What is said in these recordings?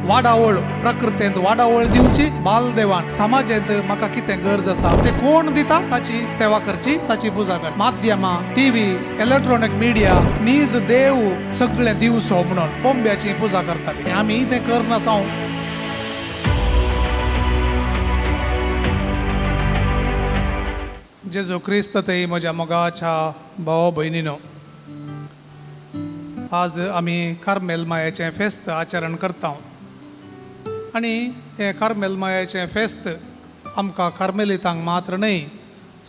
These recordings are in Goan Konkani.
वाडावळ प्रकृतेंत वाडावळ दिवची बालदेवान समाजेंत म्हाका कितें गरज आसा ते कोण दिता ताची सेवा करची, ताची पुजा करची. माध्यमां, टीव्ही, इलेक्ट्रॉनिक मिडिया नीज देव सगळें दिवचो म्हणून कोंब्याची पुजा करताली. आमी तें करनासांव. जेजू क्रिस्त ते म्हज्या मोगाच्या भाव भयणीनो, आज आमी कार्मेल मायाचें फेस्त आचरण करता आनी हें कार्मेल मायाचें फेस्त आमकां कार्मेलितांक मात्र न्हय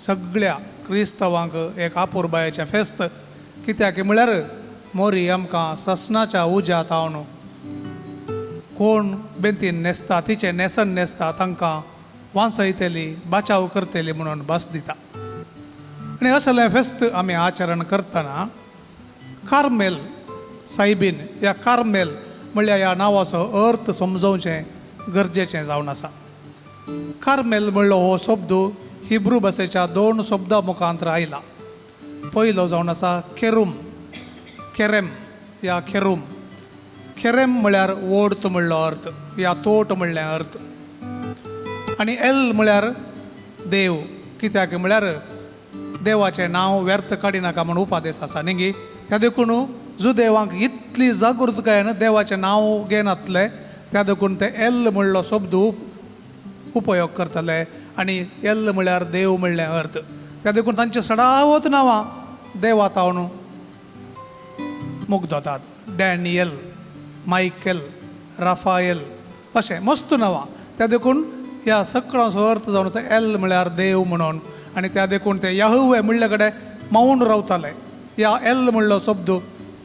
सगळ्या क्रिस्तांवांक एक आपुरबायेचें फेस्त. कित्याक म्हळ्यार मोरी आमकां ससनाच्या उज्यांत हावन कोण बेंतीन न्हेसता तिचें न्हेसण न्हेसता तांकां वांचयतली, बाचाव करतली म्हणून भास दिता. आनी असलें फेस्त आमी आचरण करतना कार्मेल सायबीन ह्या कार्मेल म्हणल्यार ह्या नांवाचो अर्थ समजोवचें गरजेचें जावन आसा. कार्मेल म्हणलो हो शब्द हिब्रू भाशेच्या दोन शब्दां मुखांतर आयला. पयलो जावन आसा खेरूम, खेरेम या खेरूम. खेरेम म्हळ्यार ओर्त म्हणलो अर्थ या तोट म्हणलें अर्थ, आनी एल म्हळ्यार देव. कित्याक म्हळ्यार देवाचें नांव व्यर्थ काडिनाका म्हूण उपादेश आसा न्ही गी. त्या देखून जुदेवांक इतली जागृतकायेन देवाचें नांव घेनातलें, त्या देखून ते एल म्हणलो शब्द उपयोग करतले आनी एल म्हळ्यार देव म्हणलें अर्थ. त्या देखून तांचे सडावत नांवां देवा तावन मुग्ध जातात. डॅनियल, मायकेल, राफायल अशें मस्त नांवां. त्या देखून ह्या सगळ्यांचो अर्थ जावन आसा एल म्हळ्यार देव म्हणून, आनी त्या देखून ते याहुवे म्हणले कडेन मावून रावताले, ह्या एल म्हणलो शब्द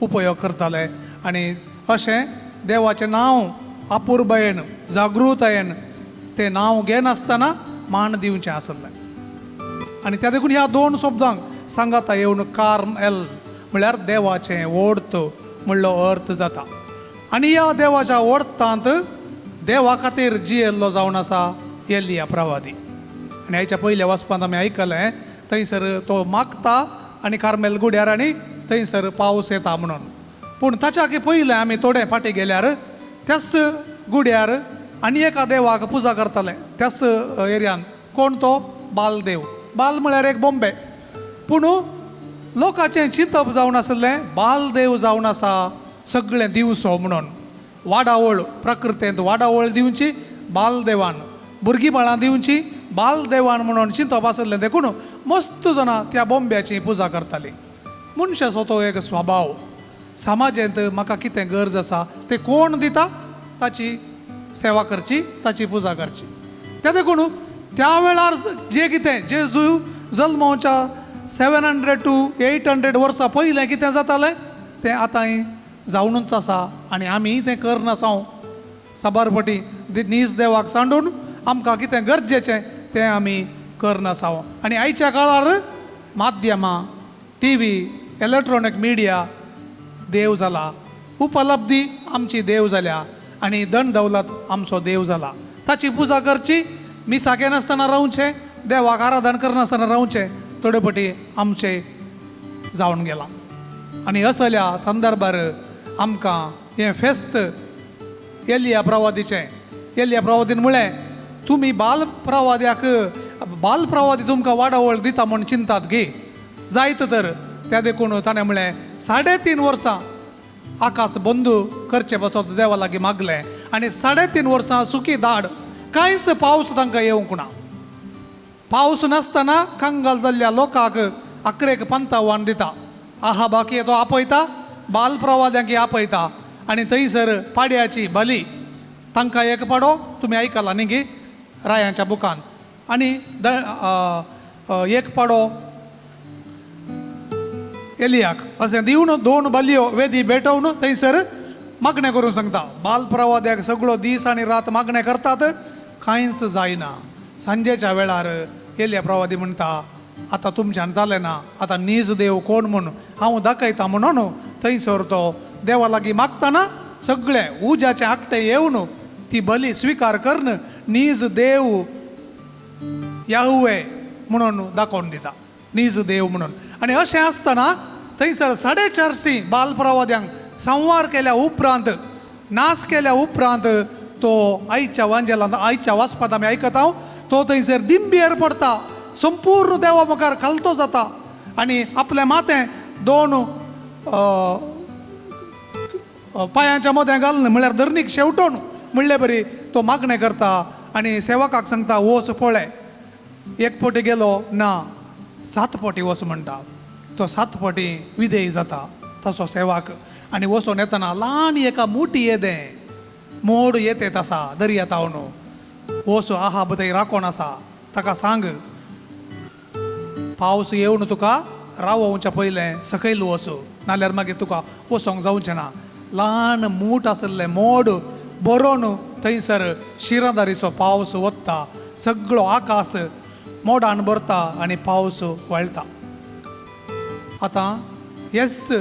उपयोग करताले. आनी अशें देवाचें नांव आपुरबायेन जागृतायेन तें नांव घेनासतना मान दिवचें आसलें. आनी त्या देखून ह्या दोन शब्दांक सांगाता येवन कार्म एल म्हळ्यार देवाचें ओर्त म्हणलो अर्थ जाता. आनी ह्या देवाच्या ओर्तांत देवा खातीर जियेल्लो जावन आसा एलिया प्रवादी. आनी हाच्या पयल्या वाचपांत आमी आयकलें थंयसर तो मागता आनी कार्मेल गुड्यार आनी थंयसर पावस येता म्हणून. पूण ताच्या आगी पयलें आमी थोडें फाटीं गेल्यार त्याच गुड्यार आनी एका देवाक पुजा करताले त्याच एरियांत. कोण तो? बालदेव. बाल म्हळ्यार एक बोंबे. पूण लोकांचें चिंतप जावन आसलें बालदेव जावन आसा सगळें दिवचो म्हणून. वाडावळ प्रकृतेंत वाडावळ दिवची बालदेवान, भुरगीं बाळां दिवची बालदेवान म्हणून चिंतप आसलें. देखून मस्त जाणां त्या बोंब्याची पुजा करताली. मनशाचो तो एक स्वभाव. समाजेंत म्हाका कितें गरज आसा तें कोण दिता ताची सेवा करची, ताची पुजा करची. त्या देखून त्या वेळार जे कितें जेजू जल्माच्या 700 to 800 वर्सां पयलें कितें जातालें तें आतांय जावनूच आसा आनी आमी तें करनासांव. साबार फावटी नीज देवाक सांडून आमकां कितें गरजेचें तें आमी करनासांव. आनी आयच्या काळार माध्यमां, टीव्ही, इलेक्ट्रॉनीक मिडिया देव जाला, उपलब्धी आमची देव जाल्या आनी धन दौलत आमचो देव जाला. ताची पुजा करची, मिसाक घेनासतना रावचें, देवाक आराधन करनासतना रावचें, थोडे फावटी आमचें जावन गेलां. आनी असल्या संदर्भार आमकां हें फेस्त एलिया प्रवादीचें. एलिया प्रवादीन म्हळें तुमी बाल प्रवाद्याक बाल प्रवादी तुमकां वाडावळ दिता म्हूण चिंतात गी जायत तर. त्या देखून ताणें म्हळें 3.5 वर्सां आकाश बंद करचें पासत देवा लागीं मागलें आनी 3.5 वर्सां सुकी दाड, कांयच पावस तांकां येवंक ना. पावस नासतना कंगाल जाल्ल्या लोकांक अकरेक पंतावान दिता. आहा बाकी तो आपयता, बाल प्रवाद्यांक आपयता आनी थंयसर पाड्याची बली तांकां एक पाडो तुमी आयकला न्ही गी रायांच्या बुकान, आनी एक पाडो एलियाक अशें दिवन दोन बलयो वेदी भेटोवन थंयसर मागणें करूंक सांगता. बाल प्रवाद्याक सगळो दीस आनी रात मागणें करतात, कांयच जायना. सांजेच्या वेळार एलिया प्रवादी म्हणटा आतां तुमच्यान जालें ना, आतां नीज देव कोण म्हूण हांव दाखयता म्हणून थंयसर तो देवा लागीं मागतना सगळें उज्याचें आकटें येवन ती बली स्विकार करून नीज देव याहुवे म्हणून दाखोवन दिता, नीज देव म्हणून. आनी अशें आसतना थंयसर 450 बालप्रवाद्यांक संवार केल्या उपरांत, नाश केल्या उपरांत तो आयच्या वांजेलांत आयच्या वाचपांत आमी आयकता, तो थंयसर दिंबियेर पडटा, संपूर्ण देवा मुखार खालतो जाता आनी आपलें माथें दोन पांयांच्या मदें घालून म्हळ्यार धरणीक शेवटोन म्हणले बरी तो मागणें करता आनी सेवकाक सांगता, वच पळय. एक फावटी गेलो ना, 7 फावटी वच म्हणटा. तो 7 फावटी विधेय जाता तसो सेवक आनी वचोन येतना ल्हान एका मोटी येदें मोड येतेत आसा दर्या तावन वचो आहा थंय राखोन आसा, ताका सांग पावस येवन तुका रावोवच्या पयलें सकयल वचू, नाल्यार मागीर तुका वचोंक जावचें ना. ल्हान मूठ आशिल्लें मोड भरोन थंयसर शिरादारीचो पावस वता, सगळो आकाश मोडान भरता आनी पावस वळटा. आतां येस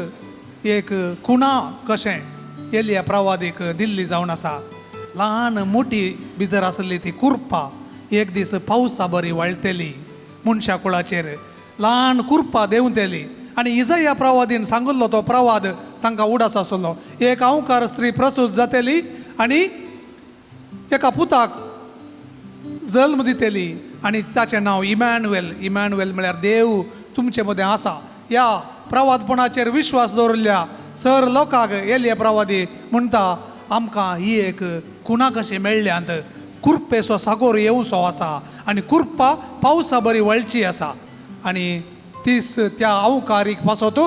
एक खुणा कशें एलिया प्रवादीक दिल्ली जावन आसा. ल्हान मोटी भितर आशिल्ली ती कुरपा एक दीस पावसा बरी वळटली मनशा कुळाचेर, ल्हान कुरपा देंवतली. आनी इजया प्रवादीन सांगिल्लो तो प्रवाद तांकां उडास आसलो, एक अंवकार स्त्री प्रसूत जातली आनी एका पुताक जल्म दितली आनी ताचें नांव इमॅनुएल. इमॅनुएल म्हळ्यार देव तुमचे मदें आसा. ह्या प्रवादपणाचेर विश्वास दवरिल्ल्या सर लोकांक एलिया प्रवादी म्हणटा, आमकां ही एक खुणा कशी मेळ्ळ्यांत, कुरपेचो सागोर येवचो आसा आनी कुरपा पावसा बरी वळची आसा. आनी तीस त्या अवकारीक पासत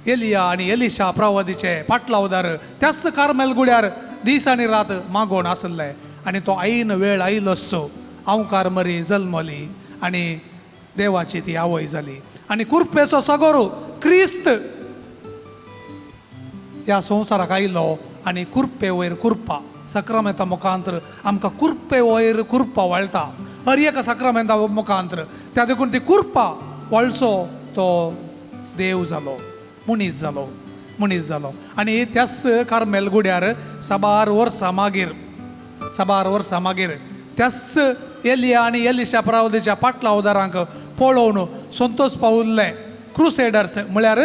एलिया आनी एलिशा प्रवादीचे पाटलावदार त्याच कार्मेल गुड्यार दीस आनी रात मागोवन आसले आनी तो ऐन वेळ आयलोसो अवकार मरी जल्मली आनी देवाची ती आवय जाली. आनी कुरपेचो सागोर क्रिस्त ह्या संवसाराक आयलो आनी कुरपे वयर कुरपा साक्रामेंता मुखांतर आमकां कुरपे वयर कुरपा वळटा, हर एका साक्रामेंता मुखांतर. त्या देखून ती कुरपा वळचो तो देव जालो, मनीस जालो, मनीस जालो. आनी त्याच कार्मेल गुड्यार साबार वर्सां मागीर, साबार वर्सां मागीर त्याच एलिया आनी एलिशा प्रवादीच्या पाटलावदारांक पळोवन संतोष पावुल्ले क्रुसेडर्स म्हळ्यार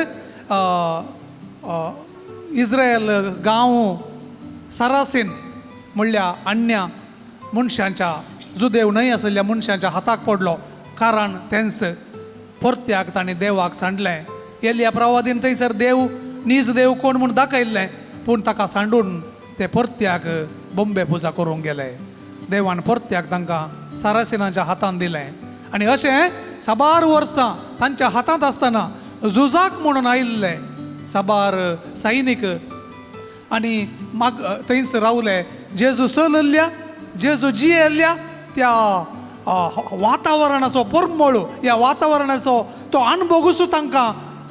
इस्रायल गांव सरासीन म्हणल्या अन्य मनशांच्या जुदेव न्हय आशिल्ल्या मनशांच्या हाताक पडलो, कारण तेंच परत्याक तांणी देवाक सांडलें. एलिया प्रवादीन थंयसर देव नीज देव कोण म्हूण दाखयल्लें, पूण ताका सांडून ते परत्याक बोंबे पुजा करूंक गेले. देवान परत्याक तांकां सारासिनाच्या हातान दिलें आनी अशें साबार वर्सां तांच्या हातांत आसतना झुजाक म्हणून आयिल्ले साबार सैनीक आनी माग थंयच रावले. जेजू चलल्ल्या, जेजू जियेल्ल्या त्या वातावरणाचो परमळ, ह्या वातावरणाचो तो अणभोगूच तांकां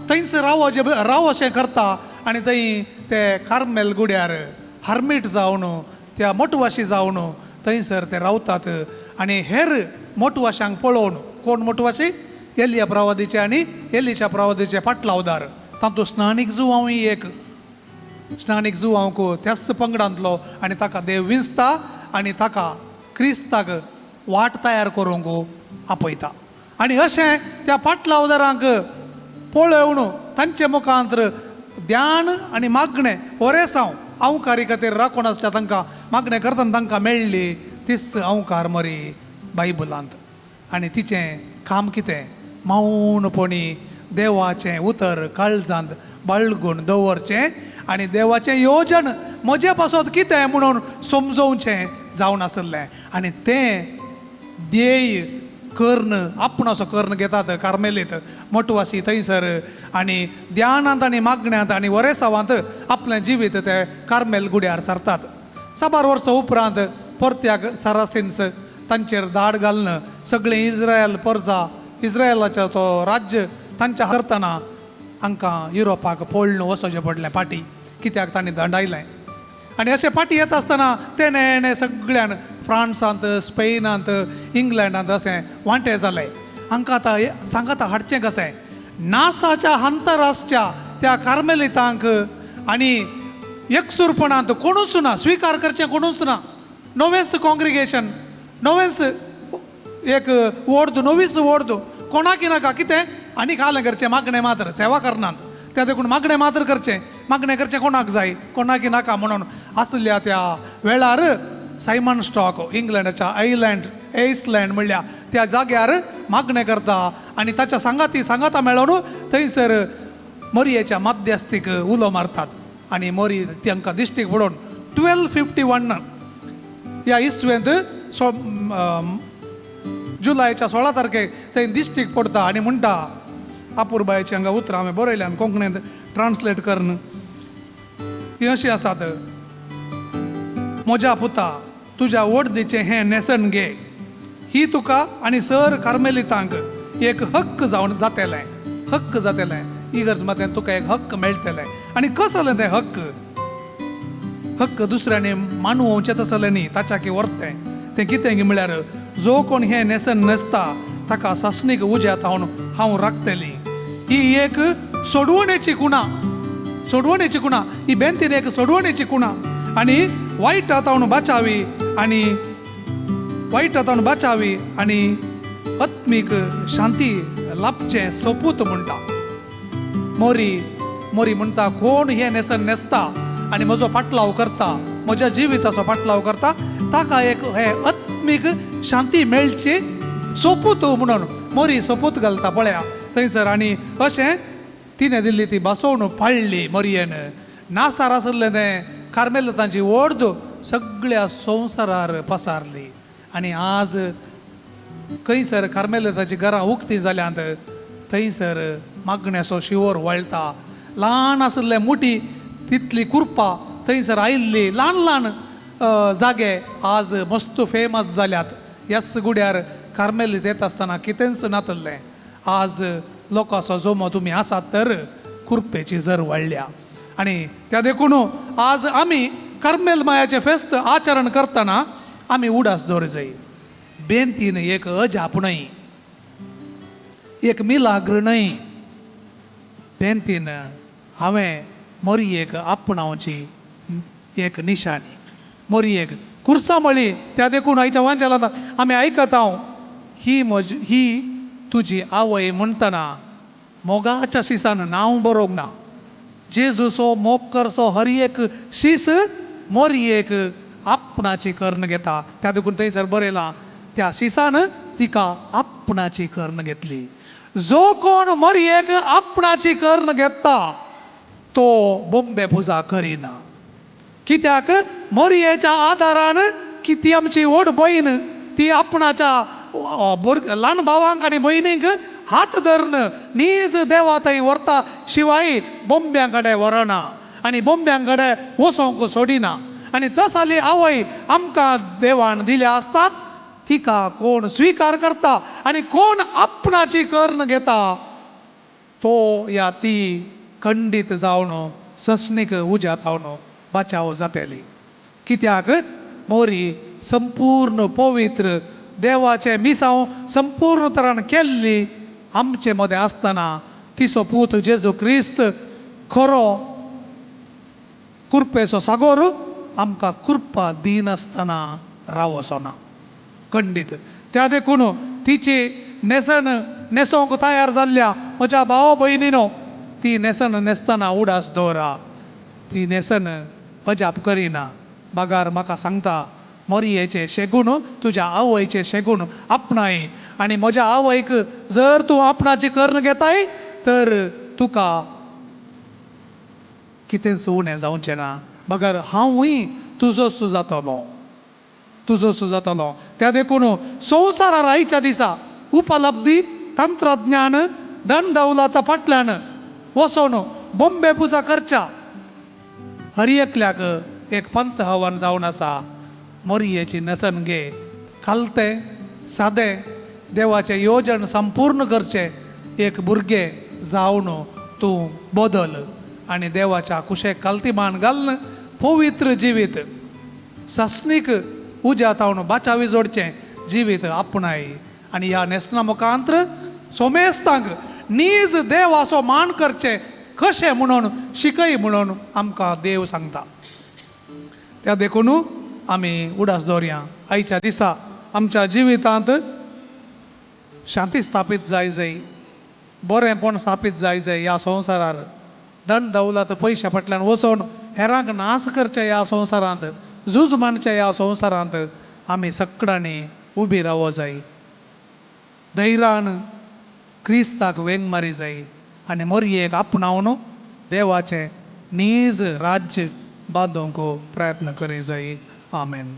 थंयच राव जे राव अशें करता. आनी थंय ते कार्मेल गुड्यार हर्मीट जावन त्या मोटवाशी जावन थंयसर ते रावतात आनी हेर मोटवाशांक पळोवन, कोण मोटवाशी? एलिया प्रवादीचे आनी एलिशा प्रवादीचे पाटलावदार. तातूंत स्नानीक जुवांवूय एक, स्नानीक जुवांवक त्याच पंगडांतलो आनी ताका देव विंचता आनी ताका क्रिस्ताक वाट तयार करूंक आपयता. आनी अशें त्या पाटलावदारांक पळोवन तांचे मुखांतर ध्यान आनी मागणें ओरेसांव अंवकारी खातीर राखून आसल्या तांकां मागणें करतना तांकां मेळ्ळी तीच अंवकार मरी बायबलांत. आनी तिचें काम कितें? मौनपणी देवाचें उतर काळजांत बाळगून दवरचें आनी देवाचें योजन म्हजे पासत कितें म्हणून समजोवचें जावन आसलें. आनी तें ध्येय कर्ण आपणाचो कर्ण घेतात कार्मेलीत मोटवाशी थंयसर आनी ध्यानांत आनी मागण्यांत आनी वरेसावांत आपलें जिवीत ते कार्मेल गुड्यार सारतात. साबार वर्सां उपरांत परत्याक सारासिन्स तांचेर धाड घालून सगळें इस्रायल परजा इस्रायलाचो तो राज्य तांच्या करतना हांकां युरोपाक पळून वचोचें पडलें पाटी, कित्याक तांणी दंडायलें. आनी अशें पाटी येता आसतना तेणें सगळ्यान फ्रांसांत, स्पेनांत, इंग्लंडांत अशें वांटे जाले. हांकां आतां सांगाता हाडचें कशें? नासाच्या अंतरासच्या त्या कार्मेलितांक आनी एकसूरपणांत कोणूच ना, स्विकार करचें कोणूच ना. नवेंच कॉंग्रिगेशन, नवेंच एक ओर्द, नवीच ओर्द, कोणाकी नाका कितें आनी खालें करचें मागणें मात्र, सेवा करनात त्या देखून मागणें मात्र करचें. मागणें करचें कोणाक जाय, कोणाकी नाका म्हणून आसल्या त्या वेळार सायमन स्टॉक इंग्लंडाच्या आयसलँड म्हणल्या त्या जाग्यार मागणें करता आनी ताच्या सांगाती सांगाता मेळोवन थंयसर मोरयेच्या मध्यस्थीक उलो मारतात आनी मोरी तांकां दिश्टीक पडोवन 1251 ह्या इसवेंत जुलायच्या 16 तारखेक थंय दिश्टीक पडटा आनी म्हणटा, अपुरबायेची हांगा उतरां हांवें बरयल्यान कोंकणींत ट्रान्सलेट करून, ती अशी आसात, म्हज्या पुता तुज्या वडदीचें हें न्हेसण घे, ही तुका आनी सर कार्मेलितांक एक हक्क जावन जातेलें, हक्क जातेलें, इगर्ज मातें तुका एक हक्क मेळटलें. आनी कसलें तें हक्क? हक्क दुसऱ्यांनी मानवचें तसलें न्ही, ताच्या की व्हरतें तें कितें म्हळ्यार जो कोण हें न्हेसण न्हेसता ताका सासणीक उज्यांत हांव राखतली. ही एक सोडवणेची कुणा, सोडवणेची कुणा, ही बेंतीन एक सोडवणेची कुणा आनी वायटा तावन बाचावी आनी वायटा तावन बाचावी आनी आत्मीक शांती लाभचें सोपूत म्हणटा. मोरी मोरी म्हणटा कोण हें न्हेसण न्हेसता आनी म्हजो पाटलाव करता, म्हज्या जिविताचो पाटलाव करता, ताका एक हे आत्मीक शांती मेळची सोपूत म्हणून मोरी सोपूत घालता पळया थंयसर. आनी अशें तिणें दिल्ली ती बसोवन पाळ्ळी मोरयेन. नासार आसलें तें कार्मेलितांची ओर्द सगळ्या संवसारार पसारली आनी आज खंयसर कार्मेलिताची घरां उक्ती जाल्यांत थंयसर मागण्याचो शिंवोर वळटा. ल्हान आसले मुठी तितली कुरपा थंयसर आयिल्ली ल्हान ल्हान जागे आज मस्त फेमस जाल्यात. ह्याच गुड्यार कार्मेलीत येता आसतना कितेंच नातलें, आज लोकांचो जमो तुमी आसात तर कुरपेची जर वाडल्या. आनी त्या देखून आज आमी कार्मेल मायाचें फेस्त आचरण करतना आमी उडास दवर जाय, बेंतीन एक अजाप न्हय, एक मिलाग्र न्हय, बेंतीन हांवें मोरयेक आपणावची एक निशाणी, मोरयेक कुर्सा म्हळी. त्या देखून आयच्या वांच्याला आमी आयकता हांव ही म्हजी ही तुजी आवय म्हणटना मोगाच्या शिसान नांव बरोवंक ना. जेजूचो मोग करचो हर एक शीस मोरयेक आपणाची कर्ण घेता. त्या देखून थंयसर बरयलां त्या शिसान तिका आपणाची कर्ण घेतली. जो कोण मोरयेक आपणाची कर्ण घेता तो बोंबे पुजा करिना. कित्याक मोरयेच्या आदारान की ती आमची व्हड भयण ती आपणाच्या ल्हान भावांक आनी भयणींक हात धरून नीज देवा थंय व्हरता, शिवाय बोंब्यां कडेन व्हरना आनी बोंब्यां कडेन वचोंक सोडिना. आनी तसाली आवय आमकां देवान दिल्या आसता, तिका कोण स्विकार करता आनी कोण आपणाची कर्ण घेता तो या ती खंडीत जावन ससणीक उज्यांत हावन बाचाव जातली. कित्याक मोरी संपूर्ण पवित्र देवाचें मिसांव संपूर्ण तरान केल्ली आमचे मदें आसतना तिचो पूत जेजू क्रिस्त खरो कुरपेचो सागोर आमकां कुरपा दिनासतना रावचो ना खंडीत. त्या देखून तिची न्हेसण न्हेसोंक तयार जाल्ल्या म्हज्या भाव भयणीनो ती न्हेसण न्हेसतना उडास दवरा, ती न्हेसण अजाप करिना, बागार म्हाका सांगता मोरयेचें शेगूण तुज्या आवयचें शेगूण आपणाय आनी म्हज्या आवयक जर तूं आपणाची कर्ण घेताय तर तुका कितेंच उणें जावचें ना, बगर हांवूय तुजोच जातलो, तुजोच जातलो. त्या देखून संवसारार आयच्या दिसा उपलब्धी तंत्रज्ञान धन दौलता फाटल्यान वचोन बोंबे पुजा करच्या हर एकल्याक एक पंथ हवन जावन आसा, मोरयेची न्हेसण घे, खालतें सादें देवाचें योजन संपूर्ण करचें एक भुरगें जावन तूं बदल आनी देवाच्या कुशेक खालती मान घालून पवित्र जिवीत सासणीक उज्यांत हावन बाचावी जोडचें जिवीत आपणाय आनी ह्या न्हेसणा मुखांत्र सोमेस्तांक नीज देवाचो मान करचें कशें म्हणून शिकय म्हणून आमकां देव सांगता. त्या देखून आमी उडास दवरया आयच्या दिसा आमच्या जिवितांत शांती स्थापीत जाय जाय, बरेंपण स्थापीत जाय जाय ह्या संवसारार. धन दौलत पयशा फाटल्यान वचून हेरांक नाश करच्या ह्या संवसारांत, झूज मांडच्या ह्या संवसारांत आमी सगळ्यांनी उबी रावो जाय. धैर्यान क्रिस्ताक वेंग मारी जाय आनी मोरयेक आपणावन देवाचें नीज राज्य बांदूंक प्रयत्न करी जाय. आमेन.